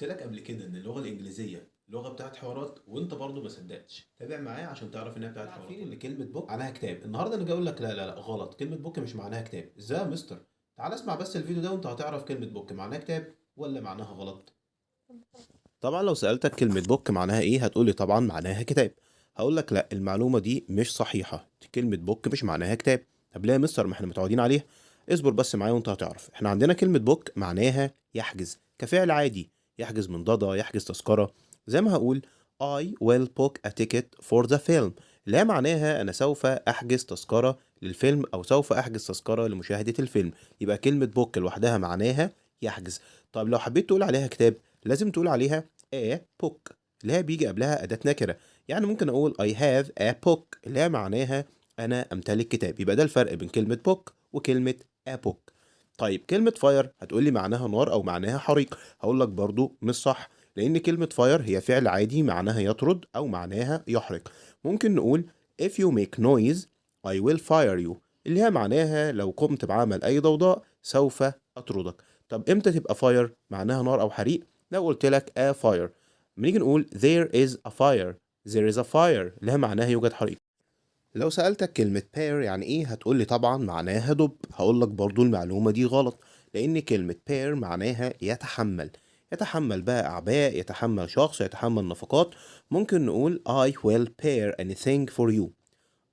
قلت لك قبل كده ان اللغة الانجليزية لغة بتاعت حوارات، وانت برضو ما صدقتش. تابع معايا عشان تعرف انها بتاعت حوارات. عارفين ان كلمة book معناها كتاب. النهارده انا جاي اقول لك لا لا لا، غلط. كلمة book مش معناها كتاب. ازاي يا مستر؟ تعال اسمع بس الفيديو ده وانت هتعرف كلمة book معناها كتاب ولا معناها غلط. طبعا لو سألتك كلمة book معناها ايه، هتقولي طبعا معناها كتاب. هقول لك لا، المعلومة دي مش صحيحة. كلمة book مش معناها كتاب. طب ليه يا مستر؟ ما احنا متعودين عليها. اصبر بس معايا وانت هتعرف. احنا عندنا كلمة book معناها يحجز كفعل عادي، يحجز منضدة، يحجز تذكرة. زي ما هقول I will book a ticket for the film، اللي هي معناها أنا سوف أحجز تذكرة للفيلم أو سوف أحجز تذكرة لمشاهدة الفيلم. يبقى كلمة book لوحدها معناها يحجز. طب لو حبيت تقول عليها كتاب، لازم تقول عليها a book، اللي هي بيجي قبلها أداة نكرة. يعني ممكن أقول I have a book، اللي هي معناها أنا أمتلك كتاب. يبقى ده الفرق بين كلمة book وكلمة a book. طيب كلمة fire هتقول لي معناها نار أو معناها حريق. هقول لك برضو مش صح، لأن كلمة fire هي فعل عادي معناها يطرد أو معناها يحرق. ممكن نقول if you make noise I will fire you، اللي هي معناها لو قمت بعمل أي ضوضاء سوف أطردك. طب إمتى تبقى fire معناها نار أو حريق؟ لو قلت لك a fire. بنيجي نقول there is a fire، there is a fire، اللي هي معناها يوجد حريق. لو سألتك كلمة bear يعني ايه، هتقول لي طبعا معناها دب. هقول لك برضو المعلومة دي غلط، لأن كلمة bear معناها يتحمل. يتحمل بقى أعباء، يتحمل شخص، يتحمل نفقات. ممكن نقول I will bear anything for you،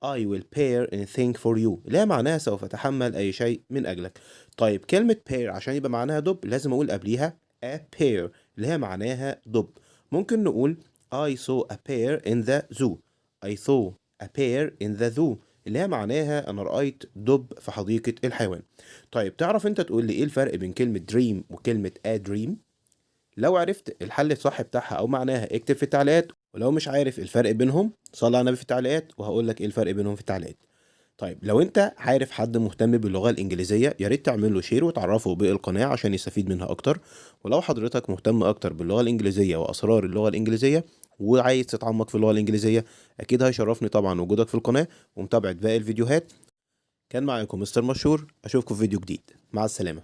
I will bear anything for you، اللي هي معناها سوف أتحمل أي شيء من أجلك. طيب كلمة bear عشان يبقى معناها دب، لازم أقول قبليها a bear، اللي هي معناها دب. ممكن نقول I saw a bear in the zoo، I saw a bear in the zoo، اللي هي معناها أنا رأيت دب في حديقة الحيوان. طيب تعرف أنت تقول لي إيه الفرق بين كلمة dream وكلمة a dream؟ لو عرفت الحل الصح بتاعها أو معناها اكتب في التعليقات، ولو مش عارف الفرق بينهم صلي على النبي في التعليقات وهقول لك ايه الفرق بينهم في التعليقات. طيب لو انت عارف حد مهتم باللغة الإنجليزية، يا ريت تعمل له share وتعرفه بالقناة عشان يستفيد منها أكتر. ولو حضرتك مهتم أكتر باللغة الإنجليزية وأسرار اللغة الإنجليزية وعايز تتعمق في اللغة الإنجليزية، أكيد هيشرفني طبعا وجودك في القناة ومتابعة باقي الفيديوهات. كان معاكم مستر مشهور، أشوفكم في فيديو جديد. مع السلامة.